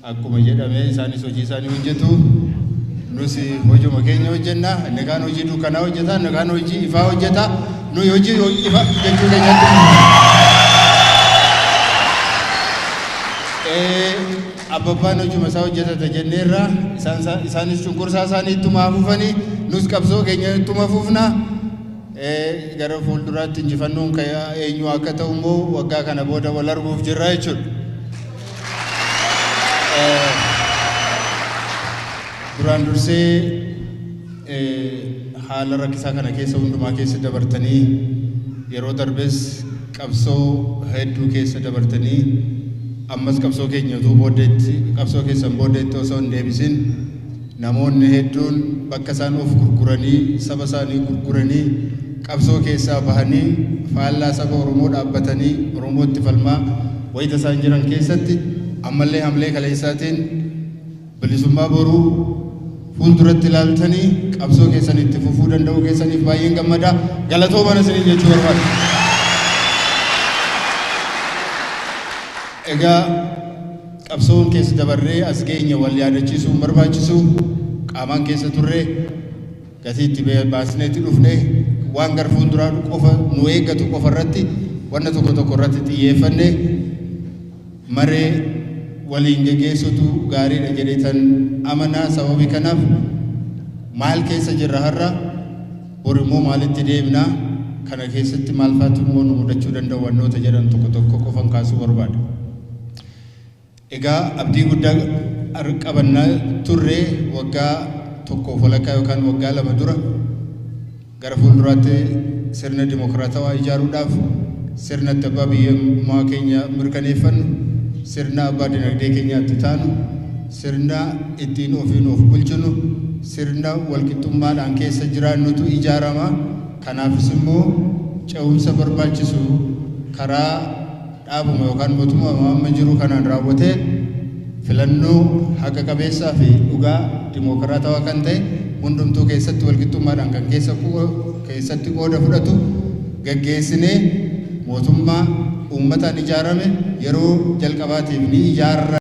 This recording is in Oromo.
Akkuma jedhame isaanis hojii isaanii hojjetu. Nus hojuma keenya hojjenna. Inni kaan hojii dukkanaa hojjeta, inni kaan hojii ifaa hojjeta. Nuyi hojii ifa jechuu keenyatti. Abbabbaan hojuma isaa hojjetata jenneerra. Isaanis cunqursaa isaanii ittuma fufanii, nus qabsoo keenya ittuma fufna. Gara fuulduraatti injifannoon eenyu akka ta'u immoo waggaa kana booda wal arguuf jirra jechuudha. Duraan dursee haala rakkisaa kana keessa hundumaa keessa dabartanii, yeroo darbes qabsoo hedduu keessa dabartanii, ammas qabsoo keenya utuu booddeetti, qabsoo keessan booddeetti osoo hin deebisin, namoonni hedduun bakka isaan of gurguranii, saba isaanii gurguranii, qabsoo keessaa bahanii faallaa saba Oromoo dhaabbatanii Oromootti falmaa wayita isaan jiran keessatti, ammallee hamlee kaleessaatiin bilisummaa boruu fuulduratti ilaaltanii qabsoo keessan itti fufuu danda'uu keessaniif baay'een gammada. Galatoomaa isiniin jechuu barbaada. Egaa qabsoon keessa dabarree as geenye wal yaadachiisuu hin barbaachisu. Qaamaan keessa turre, gatii itti baasneetti dhufne, waan gara fuulduraa qofa nu eeggatu qofa irratti, wanna tokko tokko irratti xiyyeeffanne maree waliin geggeessutu gaariidha jedheetan amanaa. Sababii kanaaf maal keessa jirra har'a, bor immoo maalitti deemna, kana keessatti maal faatu immoo nu mudachuu danda'u, wannoota jedhan tokko tokko qofan kaasuu barbaada. Egaa abdii guddaa qabannaa turre. Waggaa tokkoof walakkaa yookaan waggaa 2 dura gara fuulduraatti sirna dimokiraatawaa ijaaruudhaaf, sirna itti abbaa biyyummaa keenya mirkaneeffannu, sirna abbaa dinagdee keenyaatti taanu, sirna ittiin ofiin of bulchinu, sirna walqixxummaadhaan keessa jiraannutu ijaarama. Kanaafis immoo ce'umsa barbaachisu karaa dhaabuma yookaan mootummaa amma jiru kanaan raawwatee, filannoo haqa qabeessaa fi dhugaa dimokiraatawaa kan ta'e, hundumtuu keessatti walqixxummaadhaan kan keessatti qooda fudhatu gaggeessinee, mootummaa uummataan ijaarame yeroo jalqabaatiif ni ijaarra.